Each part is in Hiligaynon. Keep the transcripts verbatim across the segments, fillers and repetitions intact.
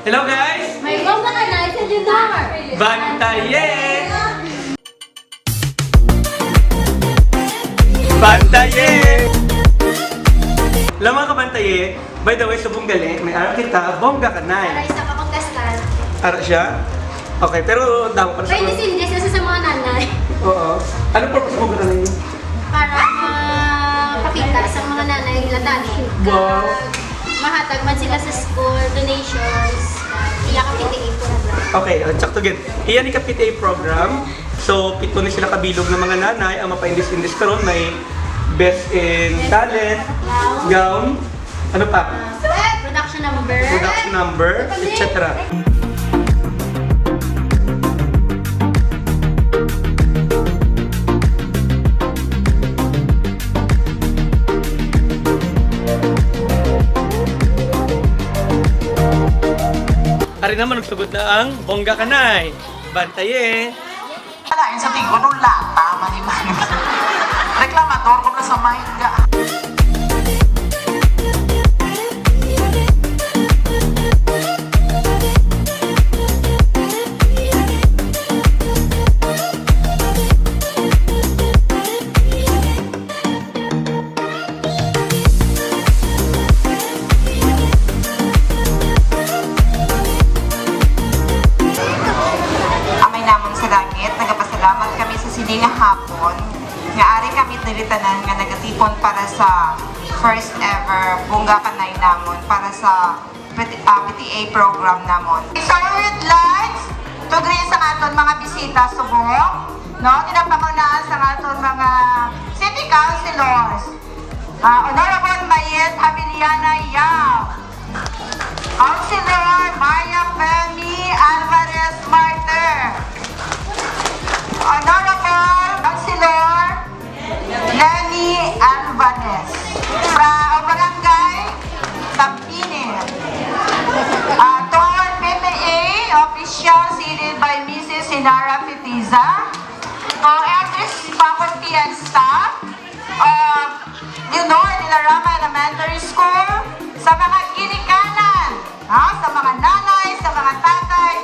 Hello, guys! May bongga ka na, si Lenore! Bantaye! Bantaye! Hello, mga kabantaye! By the way, subong gali, may ara kita, bongga ka na. Para isa ka pagkasal. Ara siya? Okay, pero daw pa Pwede sa sindis, isa sa mga nanay. Oo. Anong purpose mo ka na? Para mapakita sa mga nanay nga talent. Wow. Kag mahatag man sila sa school, donations, iya ka P T A program. Okay, uh, sakto gid. Iya ni ka P T A program. So, pito ni sila kabilog nga mga nanay ang mapaindis-indis karon. May best in talent, gown, ano pa? Production number. Production number, et cetera. Ari naman, nagsugod na ang bongga kanay. Bantaye. Lain sa tingog, no, lata man ni Manny. Reklamador ko na sa mind ka. Amay namon sa langit, nagapasalamat kami sa sini nga hapon nga ari kami diri tanan nga nagatipon para sa first ever Bongga Kanay namon para sa P T, ah, P T A program namon. So we would like to greet sa aton mga bisita subong, no? Ginapangunahan sa aton mga city councilors. Ah, Honorable Mayet Habiliana Yao, Councilor Maya Femi Alvarez Martyr, Honorable Councilor Lenny Alvarez, from Barangay Tampines. Ah, to our P T A officials headed by Missus Sinara Fitiza, to every faculty and staff of Leonor de la Rama Elementary School, sa mga ginikanan, ha, sa mga nanay, sa mga tatay,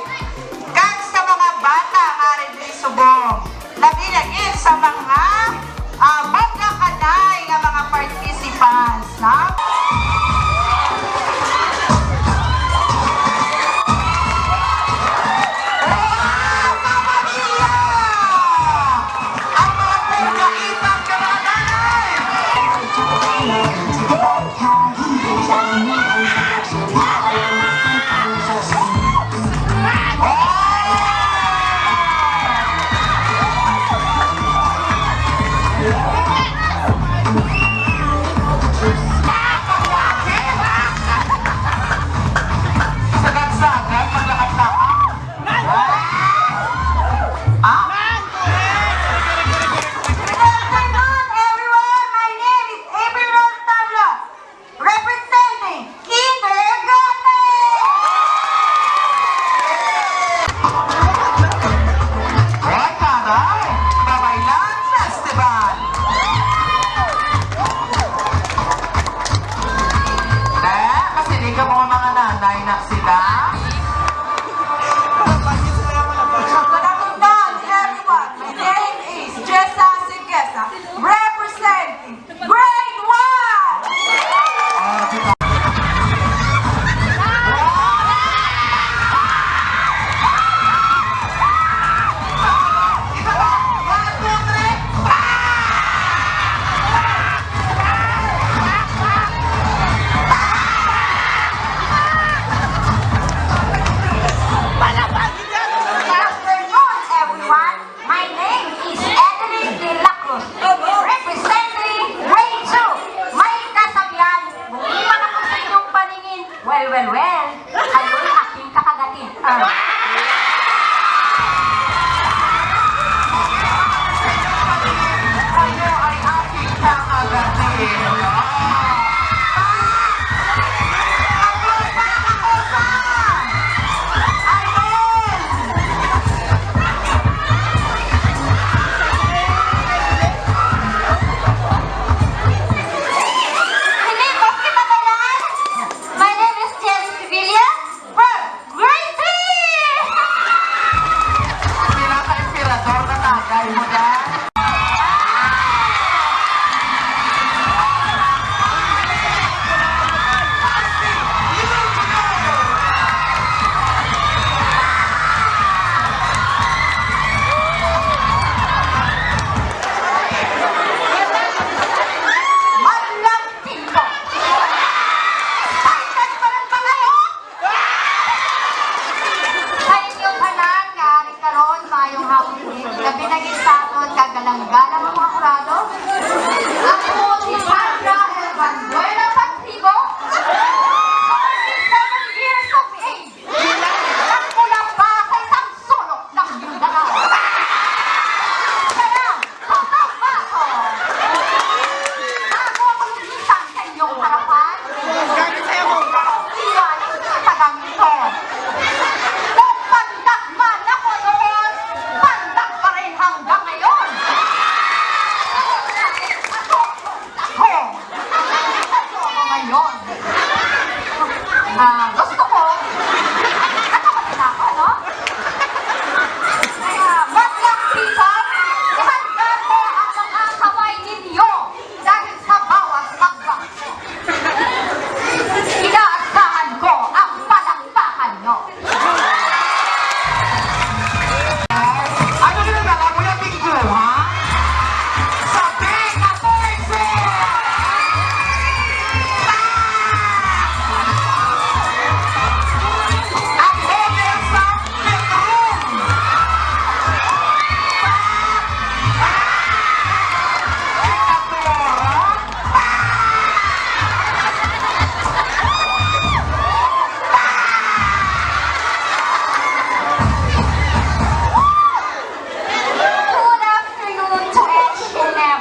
kag sa mga bata nga ari diri subong. Labi na gid sa mga, ah, bongga kanay nga mga participants, no? Wow, Mama Mia! Ang mga bongga itang kamalanay!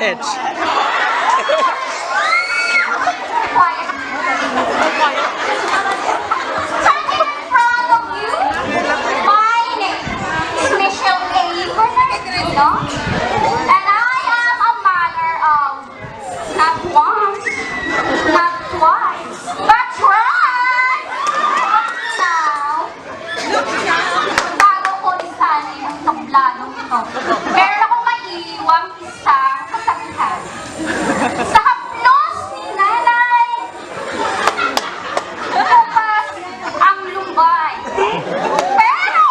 H. Quiet. Standing in front of you, my name is Michelle A. Bernardino, and I am a mother of not once, not twice, but thrice! Now, bago ko isali ang tabladong ito, meron akong maiiwang isang kasabihan. Sa haplos ni Nanay, kupas ang lumbay. Pero,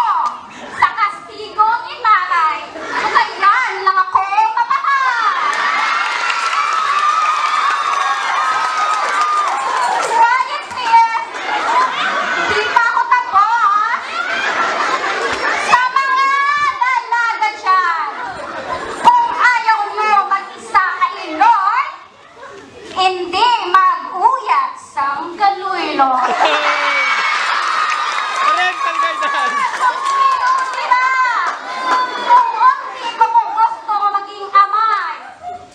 sa kastigo ni Nanay, kaya lang ako mapaha. Quiet, sis. Di pa ako tapos. Sa mga dalaga dyan, kung ayaw nyo mag-isa kay Lord, hindi mag-uyat sang kaluylo. Parental guidance. Sila. Kung hindi ko mo gusto nga maging amay,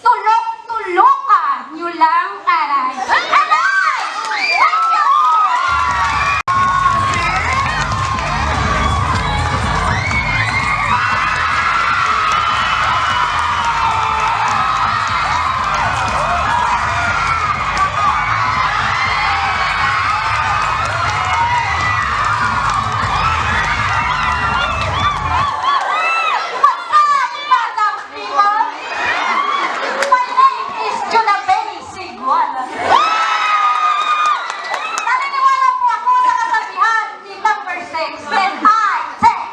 tulok-tulokan nyo lang, aray. Aray! Thank you! What's up, Madam People? My name is Junabey Siguan. Naniniwala po ako sa kasabihan ni Number Six, and I take.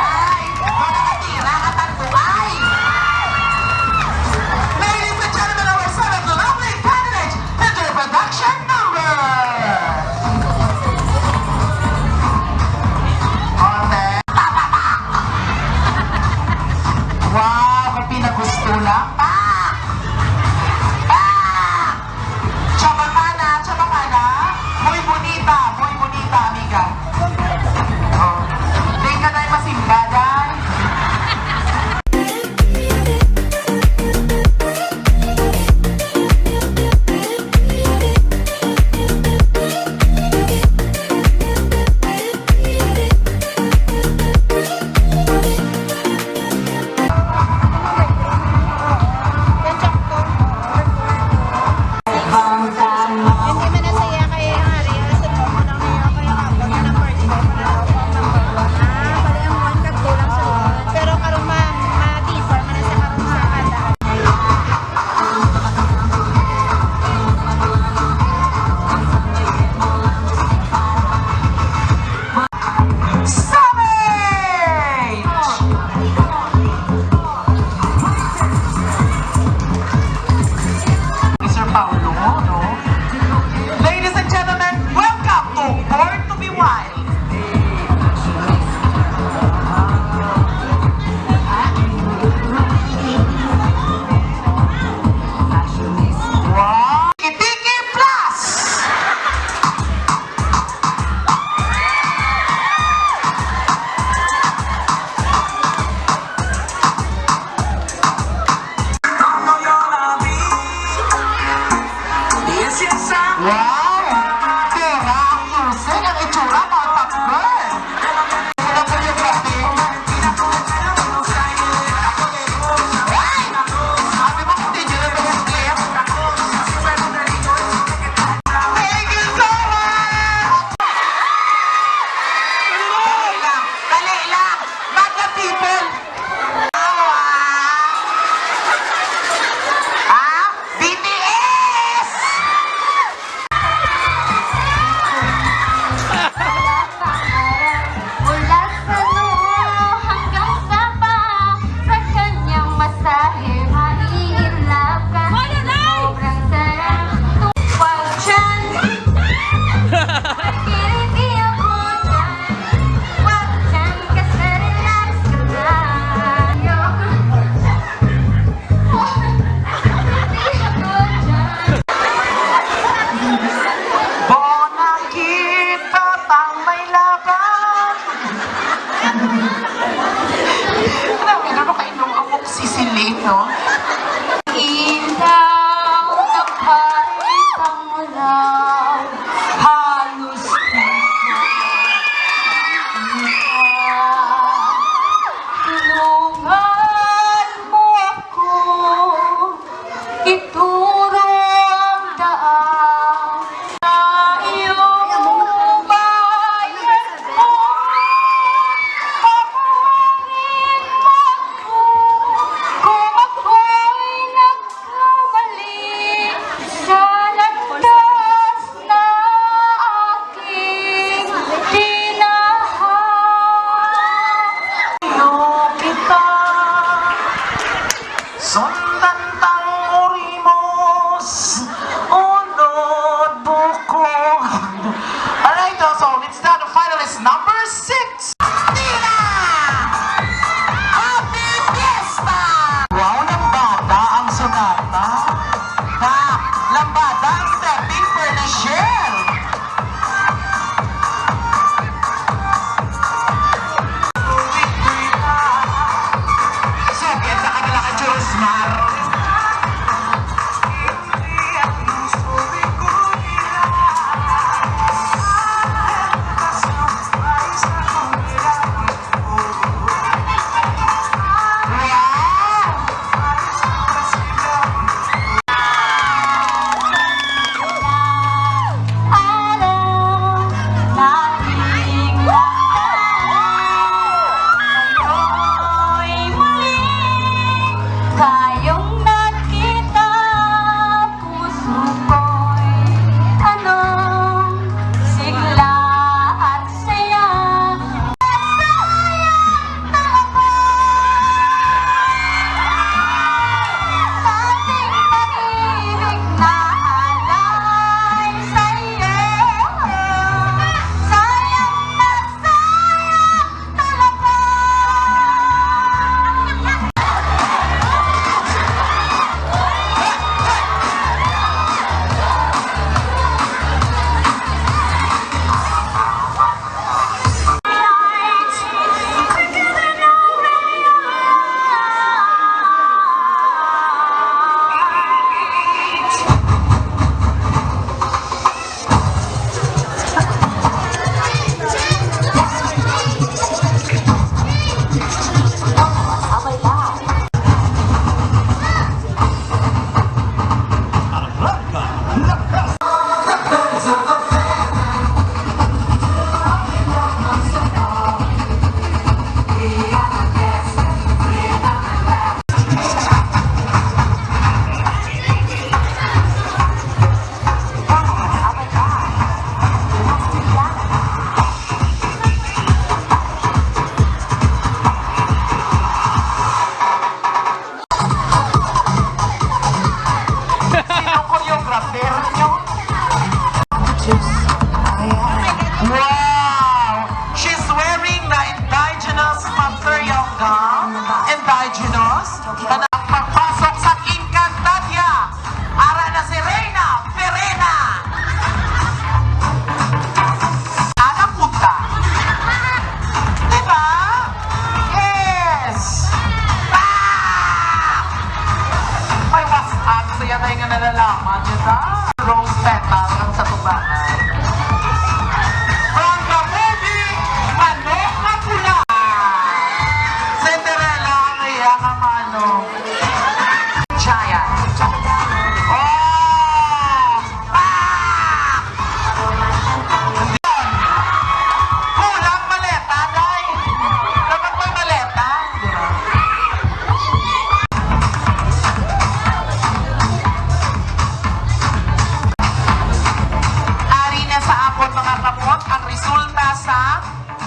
Ay, wala ka tira, katanduay. Ladies and gentlemen, our seventh lovely candidate, Introduction number. Konti. Wow, kapila gusto na. Pak! Pak! Chabacana, Chabacana. Muy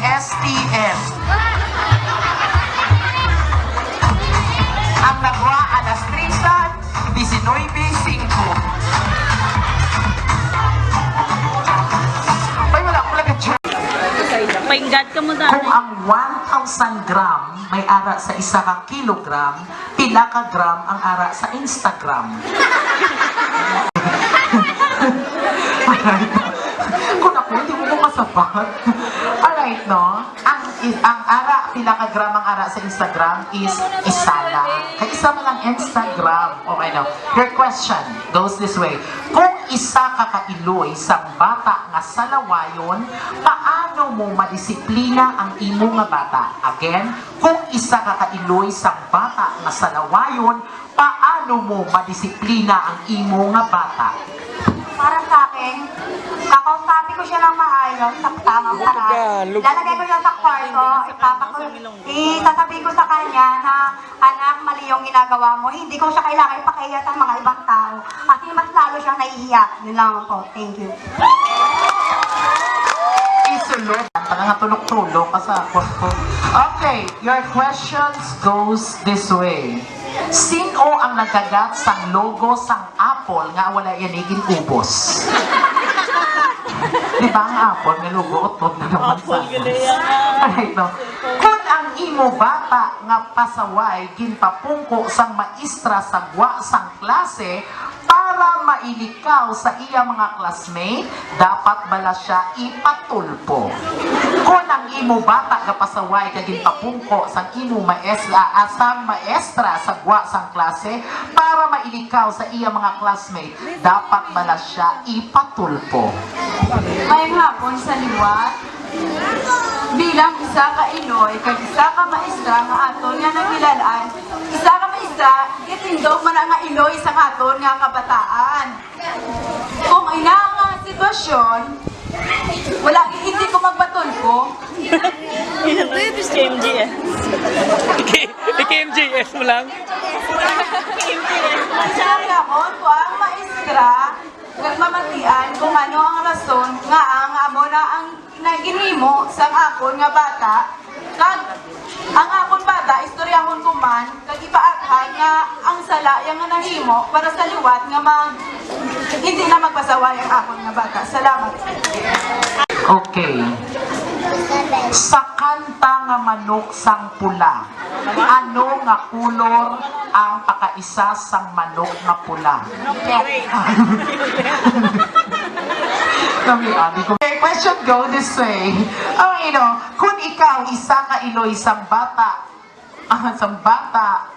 S T M. Ang nagwa alas tres, diecinuebe cinco. Ay, wala ko lagi. Painggat ka mo, Kung dali. Ang one thousand gram may ara sa isa ka kilogram, pila ka gram ang ara sa Instagram? Alright. Kung ako, hindi mo ko masapat. Alright, no? Ang, ang ara, pila ka gram ang ara sa Instagram is isa lang. Kay isa man ang Instagram. Okay, no? Your question goes this way. Kung isa ka kailoy sang bata nga salawayon, paano mo madisiplina ang imo nga bata? Again, kung isa ka kailoy sang bata nga salawayon, paano mo madisiplina ang imo nga bata? Para sa akin, kakausapin ko siya ng maayos, sa tamang paraan. Lalagay ko siya sa kwarto, ipapako-, isasabihin ko sa kanya na, "Anak, mali yung ginagawa mo." Hindi ko siya kailangan ipakiya sa mga ibang tao. Kasi mas lalo siyang nahihiya. Yun lang po. Thank you. Isulod. Ang taga nga tulok-tulok ka sa ako. Okay, your questions goes this way. Sino ang nagkagat sang logo sang Apple nga wala yan igin ubos? Di ba ang Apple nga logo utod na naman sa Alright, no? Kung ang imo bata nga pasaway ginpapungko sang maestra sa gwa sang klase para mailikaw sa iya mga classmate, dapat bala siya ipatulpo? Kung ang imo bata nga pasaway nga ginpapungko sang imo maestra, ah, sang maestra sa gwa sang klase para mailikaw sa iya mga classmate, dapat bala siya ipatulpo? Maayong hapon sa liwat. Bilang isa ka iloy kag isa ka maestra nga aton nga naghilalaan, isa ka maestra, gitindog man ang iloy sa aton nga kabataan. Kung ina nga sitwasyon, wala, hindi ko magpatulpo. K M J S. K-, K M J S mo lang? K M J S. Masya ako, ko ang maestra, nagmamatian kung ano ang rason nga ang amo na ang na ginhimo sang akon nga bata, kag ang akon bata, istoryahon ko man, kag ipaathag nga ang sala iya nga nahimo para sa liwat nga mag-, hindi na magpasaway ang akon nga bata. Salamat. Okay. Sa kanta nga Manok sang Pula, ano nga kulor ang pakaisa sang manok nga pula? Kami, abi ko. Okay, question go this way. Oh, you know, kung ikaw isa ka iloy sang bata, ah, sang bata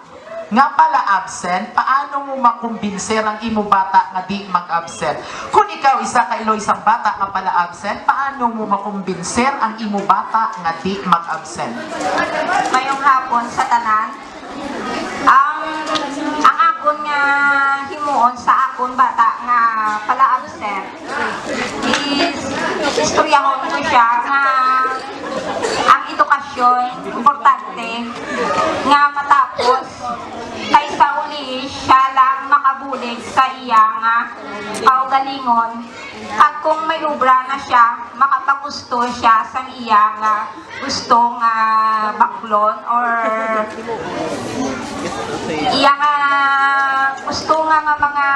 nga pala absent, paano mo makumbinser ang imo bata nga di mag-absent? Kung ikaw isa ka iloy sang bata nga pala absent, paano mo makumbinser ang imo bata nga di mag-absent? Mayong hapon sa tanan. Ang, ang akon nga himuon sa akon bata nga pala absent is istoryahon ko siya nga ang edukasyon importante nga matapos kaysa uli siya lang makabulig sa iya nga kaugalingon. Kag kung may obra na siya, makapagusto siya sang iya nga gusto nga baklon or iya nga gusto nga, nga mga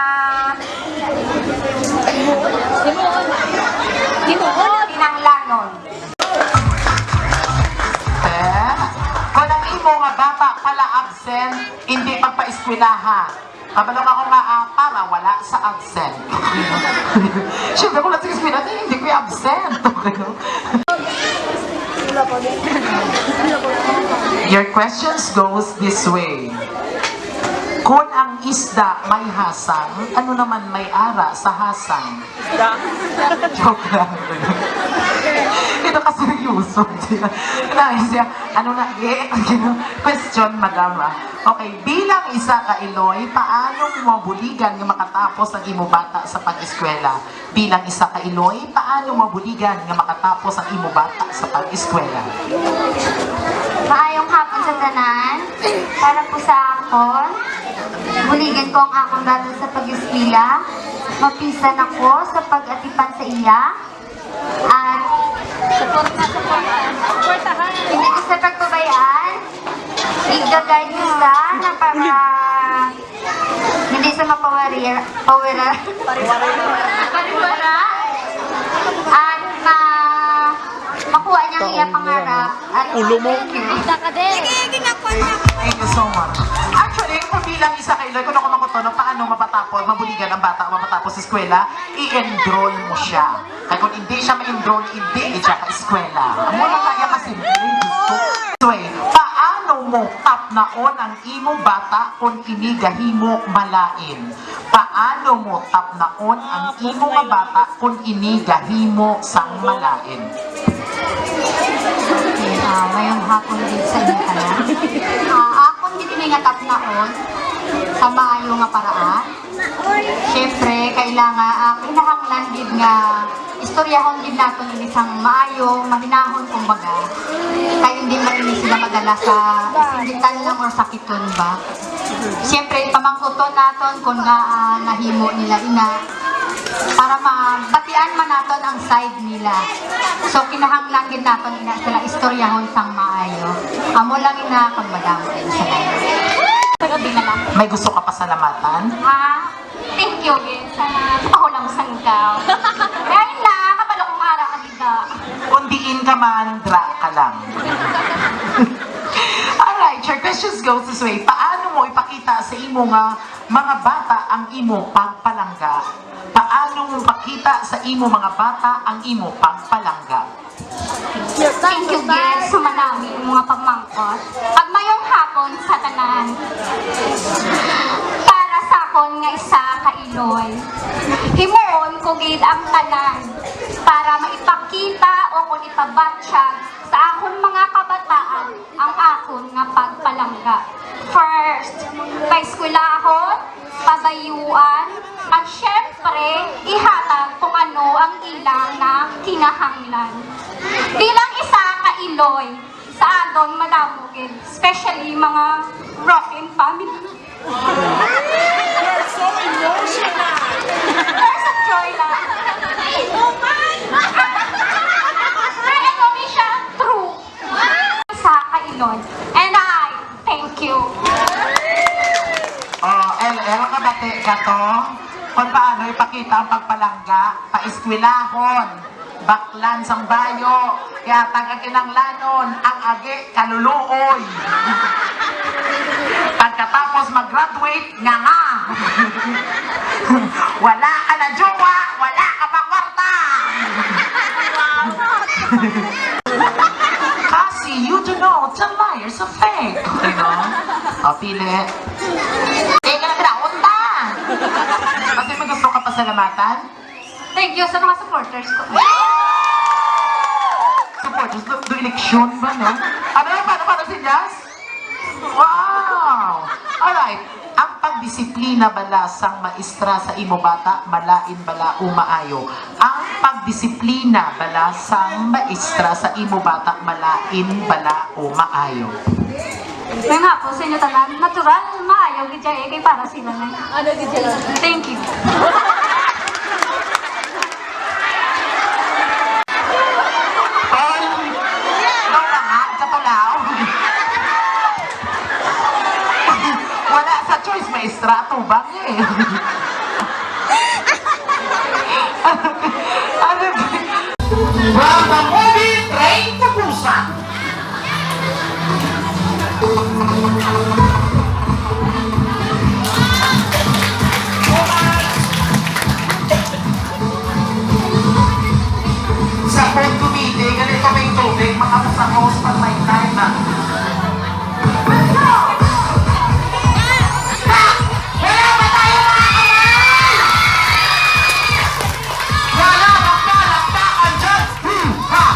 kinahanglanon. Eh, kung ang imo nga bata pala absent, hindi pagpaeskwelahan. Kabalo ako nga, ah, para wala sa absent. Siyempre, kung nasa eskwela, hindi ko absent. Your questions goes this way. Kung ang isda may hasang, ano naman may ara sa hasang? Isda. Joke lang. Ito ka seryoso. Nice, yeah. Ano na, eh, question, madam, ah. Okay, bilang isa ka iloy, paano mo mabuligan nga makatapos ang imo bata sa pag-eskwela? Bilang isa ka iloy, paano mabuligan nga makatapos ang imo bata sa pag-eskwela? Maayong hapon sa tanan. Para po sa akon, buligan ko ang akong bata sa pag-eskwela. Mapisan ako sa pag-atipan sa iya. At Hindi ko sa pagpabayaan. Iga-guide ko sa na para hindi sa mapawari, pawira, pariwara. At ma-, makuha niya ang iya pangarap. At ulo mo. Thank you. Thank you so much. Actually, kung bilang isa ka iloy, kung ako makutono, paano mapatapos, mabuligan ang bata, mapatapos sa eskwela, i-enroll mo siya. Kay kung hindi siya ma-enroll, hindi gid siya ka-eskwela. Amo na kaya kasimple, Diyos ko. So, eh, paano mo tapnaon ang imo bata kung ini gahimo malain? Paano mo tapnaon ang imo nga bata kung ini gahimo sang malain? Okay, ah, mayong hapon din sa inyo tanan. Ah, akon gid ini nga tapnaon sa maayo nga paraan. Siyempre, kailangan, ah, kinahanglan gid nga istoryahon gid naton ini sang maayo, mahinahon, kumbaga. Kay hindi man ini sila madala sa isinditan lang or sakiton ba. Siyempre, pamangkuton naton kung nga, ah, nahimo nila ina para mabatian man naton ang side nila. So, kinahanglan gid naton ina sila istoryahon sang maayo. Amo lang ina kung madamo din sa lain. May gusto ka pasalamatan? Ah, thank you gid sa pahulam sang ikaw. Kaya na, kabalo ko nga ara ka dida. Kung diin ka man, dra ka lang. Alright, your questions goes this way. Paano mo ipakita sa imo nga mga bata ang imo pagpalangga? Paano mo pakita sa imo mga bata ang imo pagpalangga? Thank you, guys, sa manami nga pamangkot. Kag mayong hapon sa tanan. Para sa akon nga isa ka iloy, himuon ko gid ang tanan para maipakita o kon ipabatyag sa akon mga kabataan ang akon nga pagpalangga. First, paeskwelahon, pabayuan, at syempre, ihatag kung ano ang ilang nga kinahanglan. Bilang isa ka iloy sa aton madamo gid, especially mga broken family. You're so emotional. There's a joy lang. Pero ito, di siya true. Sa kailon. And I thank you. Oh, L L, kabati ka to? Kung paano ipakita ang pagpalangga, paeskwelahon, baklan sang bayo, kaya taga kinanglanon, ang agi, kaluluoy. Pagkatapos mag-graduate, nga nga. Wala ka na jowa, wala ka pa kwarta. Kasi you do know the liars are fake. Diba? O, pili. Eh, ka na pinaunta. Kasi may gusto ka pasalamatan? Thank you sa mga supporters ko. Supporters? Do, do eleksyon ba, no? Ano, paano, paano si Jazz? Wow! Alright. Ang pagdisiplina bala sang maestra sa imo bata, malain bala o maayo? Ang pagdisiplina bala sang maestra sa imo bata, malain bala o maayo? May nga po sa inyo tanan, natural, maayo gid siya eh, kay para sila na. Ano gid siya? Thank you. Tol, ikaw na nga, katulaw. Wala sa choice, maestra, atubang eh. Ano ba? From the movie Train to Busan. Sa food committee, ganito may tubig, makapos ako sa pag may time, ah. Wala ba tayo, mga kamay? Wala, bakla, lakta, andyan. Hmm, ha.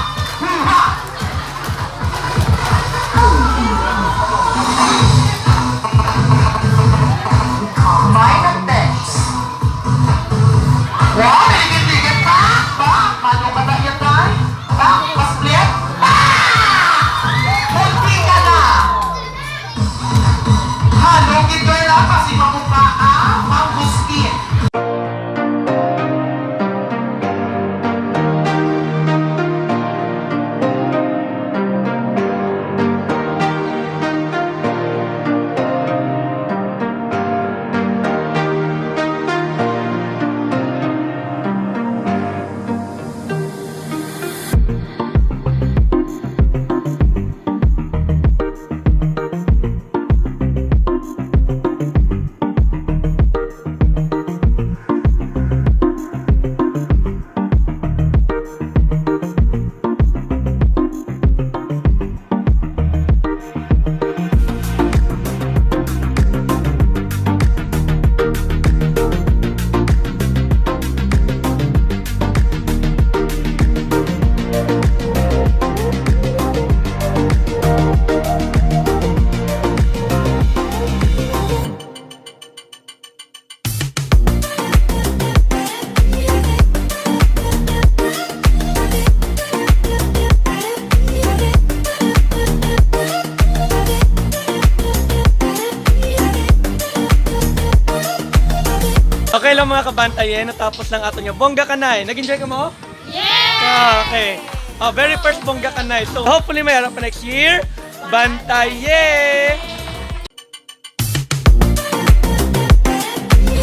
Hello mga kabantaye, natapos lang ato nga Bongga Kanay. Nag-enjoy ka mo? Yeah! Ah, okay. Oh, very first Bongga Kanay. So, hopefully may ara pa next year. Bantaye!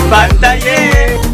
Bantaye!